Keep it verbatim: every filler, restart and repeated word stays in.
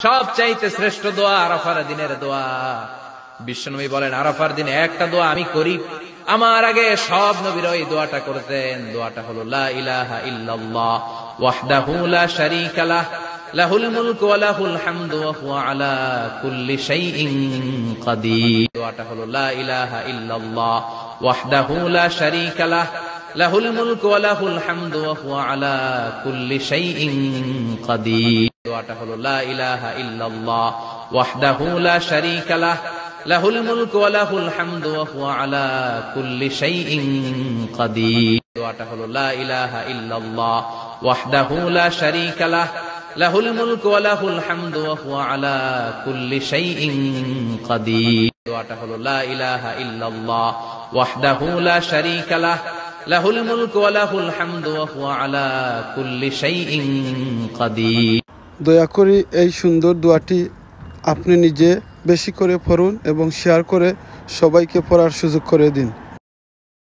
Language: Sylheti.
সবচাইতে শ্রেষ্ঠ দোয়া আরাফার দিনের দোয়া। বিশ্বনবী বলেন, আরাফার দিনে একটা দোয়া আমি করি, আমার আগে সব নবীরা এই দোয়াটা করতেন। দোয়াটা হলো, লা ইলাহা ইল্লাল্লাহ ওয়াহদাহু লা শারীকা লাহ, লাহুল মুলকু ওয়া লাহুল হামদু ওয়া হুয়া আলা কুল্লি শাইইন কাদির। দোয়াটা হলো, লা ইলাহা ইল্লাল্লাহ ওয়াহদাহু লা শারীকা লাহ, লাহুল মুলকু ওয়া লাহুল হামদু ওয়া হুয়া আলা কুল্লি শাইইন কাদির। দোয়াটা হলো, লা ইলাহা ইল্লাল্লাহ ওয়াহদাহু লা শারীকা লাহ, লাহুল মুলকু ওয়া লাহুল হামদু ওয়া হুয়া আলা কুল্লি শাইইন কাদির। দোয়াটা হলো, লা ইলাহা ইল্লাল্লাহ ওয়াহদাহু লা শারীকা লাহ, লাহুল মুলকু ওয়া লাহুল হামদু ওয়া হুয়া আলা কুল্লি শাইইন কাদির। দোয়াটা হলো, লা ইলাহা ইল্লাল্লাহ ওয়াহদাহু লা শারীকা লাহ, লাহুল মুলকু ওয়া লাহুল হামদু ওয়া হুয়া আলা কুল্লি শাইইন কাদির। দয়া করে এই সুন্দর দোয়াটি আপনি নিজে বেশি করে পড়ুন এবং শেয়ার করে সবাইকে পড়ার সুযোগ করে দিন।